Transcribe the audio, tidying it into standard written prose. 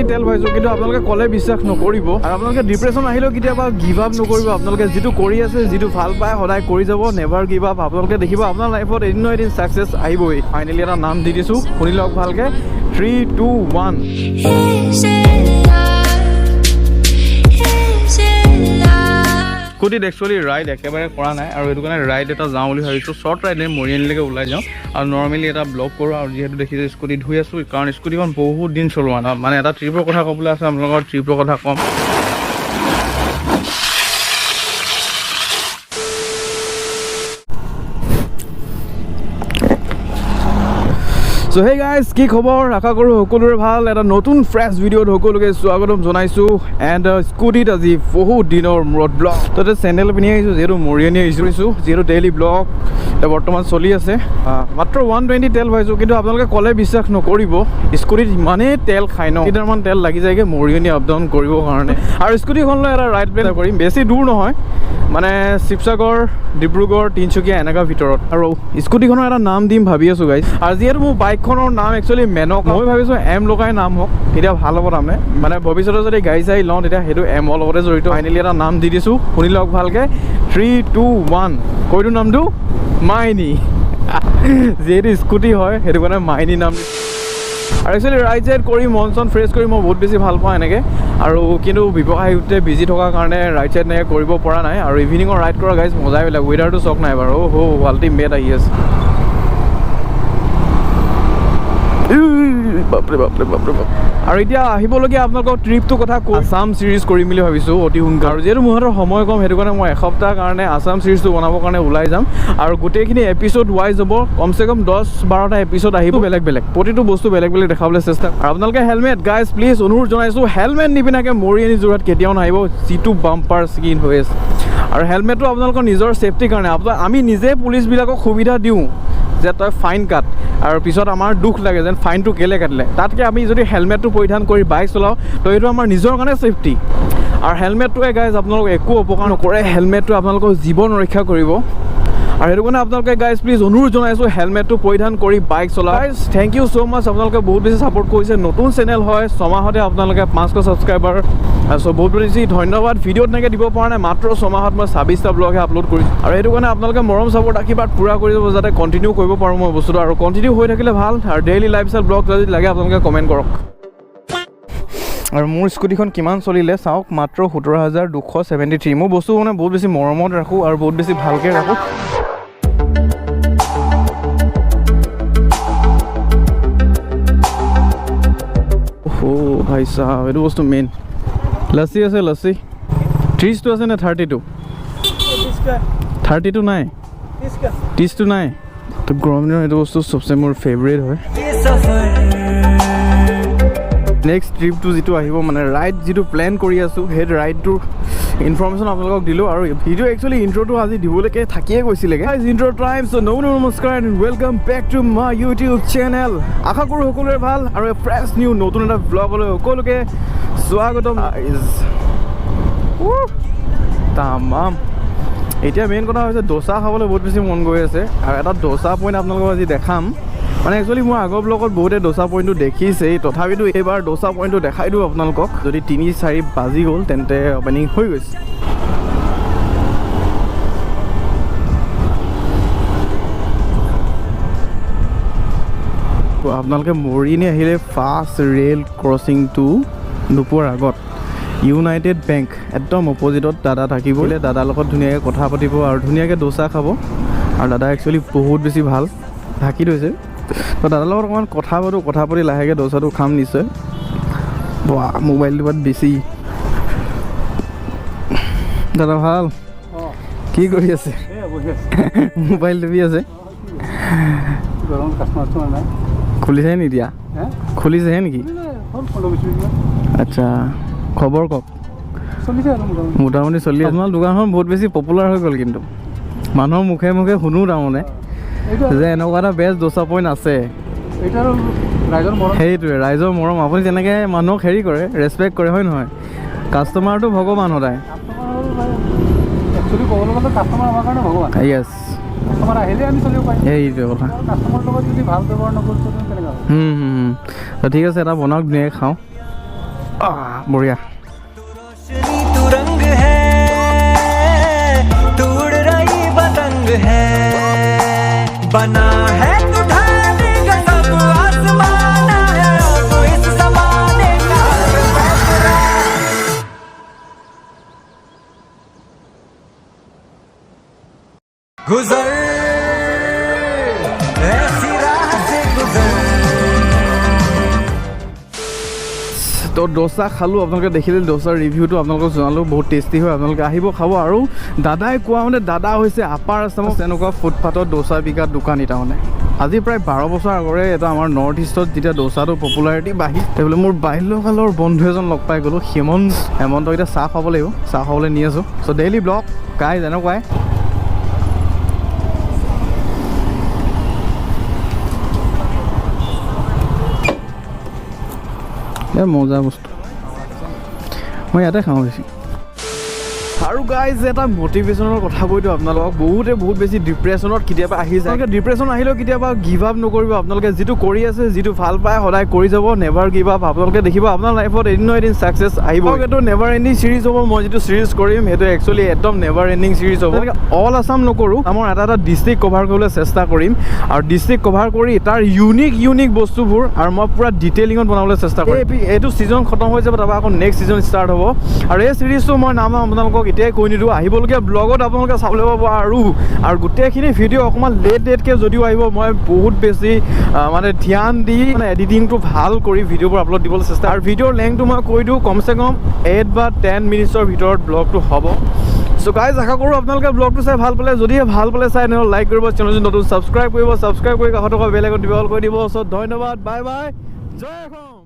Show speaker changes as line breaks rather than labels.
120 তেল ভৰাইছোঁ, কিন্তু আপোনালোকে ক'লে বিশ্বাস নকৰিব। আৰু আপোনালোকে ডিপ্ৰেশ্যন আহিলেও কেতিয়াবা গিভ আপ নকৰিব। আপোনালোকে যিটো কৰি আছে, যিটো ভাল পায়, সদায় কৰি যাব, নেভাৰ গিভ আপ। আপোনালোকে দেখিব আপোনাৰ লাইফত এদিন নহয় এদিন ছাকচেছ আহিবই। ফাইনেলি এটা নাম দি দিছোঁ, শুনি লওক ভালকৈ। 3, 2, 1।
Is it love? Is it love?
স্কুটিত একচুৱেলি ৰাইড একেবাৰে কৰা নাই আৰু সেইটো কাৰণে ৰাইড এটা যাওঁ বুলি ভাবিছোঁ। শ্বৰ্ট ৰাইডে মৰিয়নিলৈকে ওলাই যাওঁ আৰু নৰ্মেলি এটা ব্লগ কৰোঁ। আৰু যিহেতু দেখিছোঁ স্কুটি ধুই আছোঁ, কাৰণ স্কুটিখন বহুত দিন চলোৱা নাই। মানে এটা ট্ৰিপৰ কথা ক'বলৈ আছে, আপোনালোকৰ ট্ৰিপৰ কথা ক'ম। চ' হেই গাইজ, কি খবৰ? আশা কৰোঁ সকলোৰে ভাল। এটা নতুন ফ্ৰেছ ভিডিঅ'ত সকলোকে স্বাগতম জনাইছোঁ। এণ্ড স্কুটিত আজি বহুত দিনৰ মূৰত ব্লগ। তাতে চেণ্ডেল পিন্ধি আহিছোঁ, যিহেতু মৰিয়নি আহিছোঁ, যিহেতু ডেইলি ব্লগ এতিয়া বৰ্তমান চলি আছে। মাত্ৰ 120 তেল ভৰাইছোঁ, কিন্তু আপোনালোকে ক'লে বিশ্বাস নকৰিব, স্কুটিত ইমানেই তেল খায় ন, কেইটামান তেল লাগি যায়গৈ মৰিয়নি আপ ডাউন কৰিবৰ কাৰণে। আৰু স্কুটিখন লৈ এটা ৰাইড প্লেন কৰিম, বেছি দূৰ নহয়, মানে শিৱসাগৰ, ডিব্ৰুগড়, তিনিচুকীয়া এনেকুৱা ভিতৰত। আৰু স্কুটিখনৰ এটা নাম দিম ভাবি আছোঁ গাইজ। আৰু যিহেতু মোৰ বাইকখনৰ নাম একচুৱেলি মেনক, মই ভাবিছোঁ এম লগাই নাম হওক, তেতিয়া ভাল হ'ব। তাৰমানে মানে ভৱিষ্যতে যদি গাড়ী চাড়ী লওঁ, তেতিয়া সেইটো এমৰ লগতে জড়িত। ফাইনেলি এটা নাম দি দিছোঁ, শুনি লওক ভালকৈ। 3, 2, 1। কৈ দিওঁ নামটো, মাইনী। যিহেতু স্কুটি হয়, সেইটো কাৰণে মাইনী নাম দিছোঁ। আৰু একচুৱেলি ৰাইড চাইড কৰি মন চন ফ্ৰেছ কৰি মই বহুত বেছি ভাল পাওঁ এনেকৈ। আৰু কিন্তু ব্যৱসায় সূত্ৰে বিজি থকাৰ কাৰণে ৰাইড চাইড এনেকৈ কৰিব পৰা নাই। আৰু ইভিনিঙৰ ৰাইড কৰা গাইজ মজাই বেলেগ। ৱেডাৰটো চক নাই বাৰু। অ' আল্টিমেট আহি আছে। বাপৰে বাপৰে বাপৰে বাপ। আৰু এতিয়া আহিবলগীয়া আপোনালোকৰ ট্ৰিপটোৰ কথা কৈ আছাম চিৰিজ কৰিম বুলি ভাবিছোঁ অতি সোনকালে। আৰু যিহেতু মোৰ হাতত সময় কম, সেইটো কাৰণে মই এসপ্তাহৰ কাৰণে আছাম চিৰিজটো বনাবৰ কাৰণে ওলাই যাম। আৰু গোটেইখিনি এপিছ'ড ৱাইজ হ'ব, কমচে কম 10-12টা এপিছ'ড আহিব, বেলেগ বেলেগ প্ৰতিটো বস্তু বেলেগ বেলেগ দেখাবলৈ চেষ্টা। আৰু আপোনালোকে হেলমেট গাইজ প্লিজ অনুৰোধ জনাইছোঁ, হেলমেট নিপিন্ধাকৈ মৰিয়নি যোৰহাট কেতিয়াও নাহিব, যিটো বাম্পাৰ স্কিন হৈ আছে। আৰু হেলমেটটো আপোনালোকৰ নিজৰ ছেফটিৰ কাৰণে। আপোনাৰ আমি নিজে পুলিচবিলাকক সুবিধা দিওঁ যে তই ফাইন কাট, আৰু পিছত আমাৰ দুখ লাগে যেন ফাইনটো কেলৈ কাটিলে। তাতকৈ আমি যদি হেলমেটটো পৰিধান কৰি বাইক চলাওঁ, তো এইটো আমাৰ নিজৰ কাৰণে ছেফটি। আৰু হেলমেটটোৱে গাইজ আপোনালোক একো অপকাৰ নকৰে, হেলমেটটোৱে আপোনালোকৰ জীৱন ৰক্ষা কৰিব। আৰু সেইটো কাৰণে আপোনালোকে গাইজ প্লিজ অনুৰোধ জনাইছোঁ, হেলমেটটো পৰিধান কৰি bike চলাওক। Guys thank you so much, আপোনালোকে বহুত বেছি ছাপোৰ্ট কৰিছে। নতুন চেনেল হয়, ছমাহতে আপোনালোকে 500 ছাবস্ক্ৰাইবাৰ, চ' বহুত বেছি ধন্যবাদ। ভিডিঅ'ত তেনেকৈ দিব পৰা নাই, মাত্ৰ ছমাহত মই 26টা ব্লগহে আপলোড কৰিছোঁ। আৰু সেইটো কাৰণে আপোনালোকে মৰম ছাপোৰ্ট আশীৰ্বাদ পূৰা কৰি যাব, যাতে কণ্টিনিউ কৰিব পাৰোঁ মই বস্তুটো। আৰু কণ্টিনিউ হৈ থাকিলে ভাল। আৰু ডেইলি লাইফষ্টাইল ব্লগ যদি লাগে আপোনালোকে কমেণ্ট কৰক। আৰু মোৰ স্কুটিখন কিমান চলিলে চাওক, মাত্ৰ 17,273। মোৰ বস্তু মানে বহুত বেছি মৰমত ৰাখোঁ আৰু বহুত বেছি ভালকৈ ৰাখোঁ। অ' ভাই চাহ, এইটো বস্তু মেইন। লচ্ছি আছে, লচ্ছি 30টো আছে নে 32? 32 নাই, 30টো নাই। তো গৰম দিনত এইটো বস্তু চবচে মোৰ ফেভৰেট হয়। নেক্সট ট্ৰিপটো যিটো আহিব, মানে ৰাইড যিটো প্লেন কৰি আছোঁ, সেই ৰাইডটোৰ ইনফৰ্মেশ্যন আপোনালোকক দিলোঁ। আৰু ভিডিঅ' একচুৱেলি ইণ্ট্ৰটো আজি দিবলৈকে থাকিয়ে গৈছিলেগৈ। ইণ্ট্ৰ' টাইম। চ' নমস্কাৰ and welcome back to my YouTube channel. আশা কৰোঁ সকলোৰে ভাল। আৰু ফ্ৰেছ নিউ নতুন এটা ব্লগলৈ সকলোকে স্বাগতম। তামাম। এতিয়া মেইন কথা হৈছে দোচা খাবলৈ বহুত বেছি মন গৈ আছে। আৰু এটা দোচা পইণ্ট আপোনালোকক আজি দেখাম। মানে একচুৱেলি মোৰ আগৰ ব্লগত বহুতে দোচা পইণ্টটো দেখিছেই, তথাপিতো এইবাৰ দোচা পইণ্টটো দেখাই দিওঁ আপোনালোকক। যদি 3-4 বাজি গ'ল তেন্তে অপেনিং হৈ গৈছে। তো আপোনালোকে মৰিয়নি আহিলে ফাৰ্ষ্ট ৰেল ক্ৰচিংটো নোপোৱাৰ আগত ইউনাইটেড বেংক একদম অপজিটত দাদা থাকিব। দাদাৰ লগত ধুনীয়াকৈ কথা পাতিব আৰু ধুনীয়াকৈ দোচা খাব। আৰু দাদা একচুৱেলি বহুত বেছি ভাল, ঢাকি থৈছে। তো দাদাৰ লগত অকণমান কথা পাতোঁ, কথা পাতি লাহেকৈ দোচাটো খাম নিশ্চয়। বা মোবাইলটো বাট বেছি। দাদা ভাল, কি কৰি আছে? মোবাইল টিপি আছে। খুলিছে নি এতিয়া? খুলিছেহে নেকি? আচ্ছা, খবৰ কওক। মোটামুটি চলি আছে। আপোনাৰ দোকানখন বহুত বেছি পপুলাৰ হৈ গ'ল, কিন্তু মানুহৰ মুখে মুখে শুনো তাৰমানে যে এনেকুৱা এটা বেষ্ট দোচা পইণ্ট আছে। সেইটোৱে ৰাইজৰ মৰম। আপুনি যেনেকৈ মানুহক হেৰি কৰে, ৰেচপেক্ট কৰে, হয় নহয়? কাষ্টমাৰটো ভগৱান সদায়। য়েছ, সেইটোৱে কথা। ঠিক আছে, এটা বনাওক, ধুনীয়াকৈ খাওঁ। বঢ়িয়া।
रोशनी तू रंग है, तू उड़ रही पतंग है, बना है तू ढालने का सब आसमान है और तू इस जमाने का हर फैसला। गुजर ऐसी राह से गुजर।
তো দোচা খালোঁ, আপোনালোকে দেখিলে দোচাৰ ৰিভিউটো আপোনালোকক জনালোঁ। বহুত টেষ্টি হয়, আপোনালোকে আহিব খাব। আৰু দাদাই কোৱা মানে দাদা হৈছে আপাৰ আছামত তেনেকুৱা ফুটপাথত দোচা বিকা দোকানী। তাৰমানে আজি প্ৰায় 12 বছৰ আগৰে এটা আমাৰ নৰ্থ ইষ্টত যেতিয়া দোচাটো পপুলাৰিটি বাঢ়ি তেতিয়াহ'লে মোৰ বাল্যকালৰ বন্ধু এজন লগ পাই গ'লোঁ, হেমন্ত। হেমন্তক এতিয়া চাহ খুৱাব লাগিব, চাহ খাবলৈ নি আছোঁ। চ' ডেইলি ব্লগ গাইজ এনেকুৱাই। এই মজা বস্তু, মই ইয়াতে খাওঁ বেছি। আৰু গাইজ, এটা মটিভেশ্যনৰ কথা কৈ দিওঁ আপোনালোকক। বহুতে বহুত বেছি ডিপ্ৰেশ্যনত কেতিয়াবা আহি যায়। ডিপ্ৰেশ্যন আহিলেও কেতিয়াবা গিভ আপ নকৰিব। আপোনালোকে যিটো কৰি আছে, যিটো ভাল পায়, সদায় কৰি যাব। Never give up. আপোনালোকে দেখিব আপোনাৰ লাইফত এদিন নহয় এদিন ছাকচেছ আহিব। এইটো নেভাৰ এণ্ডিং চিৰিজ হ'ব। মই যিটো চিৰিজ কৰিম, সেইটো একচুৱেলি একদম নেভাৰ এণ্ডিং চিৰিজ হ'ব। অল আছাম নকৰোঁ, আমাৰ এটা এটা ডিষ্ট্ৰিক্ট কভাৰ কৰিবলৈ চেষ্টা কৰিম আৰু ডিষ্ট্ৰিক্ট কভাৰ কৰি তাৰ ইউনিক ইউনিক বস্তুবোৰ আৰু মই পূৰা ডিটেইলিঙত বনাবলৈ চেষ্টা কৰিম। এইটো ছিজন খতম হৈ যাব, তাৰপৰা আকৌ নেক্সট ছিজন ষ্টাৰ্ট হ'ব। আৰু এই চিৰিজটো মই নাম আপোনালোকক এতিয়াই কৈ নিদিওঁ, আহিবলগীয়া ব্লগত আপোনালোকে চাবলৈ পাব। আৰু গোটেইখিনি ভিডিঅ' অকণমান লেট লেটকৈ যদিও আহিব, মই বহুত বেছি মানে ধ্যান দি মানে এডিটিংটো ভাল কৰি ভিডিঅ'বোৰ আপলোড দিবলৈ চেষ্টা। আৰু ভিডিঅ'ৰ লেংথটো মই কৈ দিওঁ, কমচে কম 8 বা 10 মিনিটছৰ ভিতৰত ব্লগটো হ'ব। চ' গাইজ, আশা কৰোঁ আপোনালোকে ব্লগটো চাই ভাল পালে। যদিহে ভাল পালে চাই, তেনেহ'লে লাইক কৰিব, চেনেলটো নতুন ছাবস্ক্ৰাইব কৰিব, ছাবস্ক্ৰাইব কৰি কাষত থকা বেল আইকন টিপি অল কৰি দিব। চ' ধন্যবাদ, বাই বাই, জয় অসম।